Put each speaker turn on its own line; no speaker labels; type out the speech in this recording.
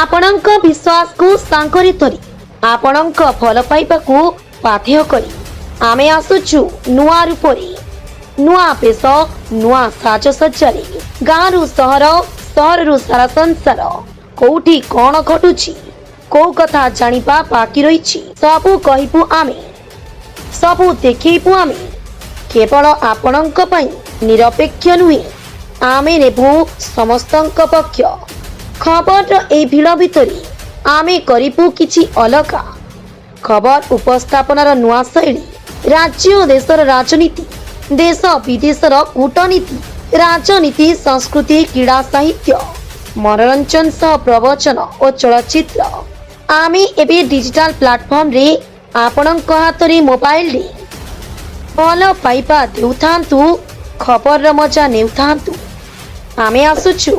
ଆପଣଙ୍କ ବିଶ୍ୱାସକୁ ସାଙ୍ଗରେ ଧରି, ଆପଣଙ୍କ ଭଲ ପାଇବାକୁ ପାଥେୟ କରି ଆମେ ଆସୁଛୁ ନୂଆ ରୂପରେ, ନୂଆ ବେଶ, ନୂଆ ସାଜସଜ୍ଜାରେ। ଗାଁରୁ ସହର, ସହରରୁ ସାରା ସଂସାର, କୋଉଠି କ'ଣ ଘଟୁଛି, କୋଉ କଥା ଜାଣିବା ବାକି ରହିଛି, ସବୁ କହିବୁ ଆମେ, ସବୁ ଦେଖେଇବୁ ଆମେ। କେବଳ ଆପଣଙ୍କ ପାଇଁ ନିରପେକ୍ଷ ନୁହେଁ, ଆମେ ନେବୁ ସମସ୍ତଙ୍କ ପକ୍ଷ। ଖବରର ଏଇ ଭିଡ଼ ଭିତରେ ଆମେ କରିବୁ କିଛି ଅଲଗା। ଖବର ଉପସ୍ଥାପନାର ନୂଆ ଶୈଳୀ, ରାଜ୍ୟ ଓ ଦେଶର ରାଜନୀତି, ଦେଶ ବିଦେଶର କୂଟନୀତି, ରାଜନୀତି, ସଂସ୍କୃତି, କ୍ରୀଡ଼ା, ସାହିତ୍ୟ, ମନୋରଞ୍ଜନ ସହ ପ୍ରବଚନ ଓ ଚଳଚ୍ଚିତ୍ର। ଆମେ ଏବେ ଡିଜିଟାଲ ପ୍ଲାଟଫର୍ମରେ ଆପଣଙ୍କ ହାତରେ ମୋବାଇଲରେ। ଭଲ ପାଇବା ଦେଉଥାନ୍ତୁ, ଖବରର ମଜା ନେଉଥାନ୍ତୁ। ଆମେ ଆସୁଛୁ।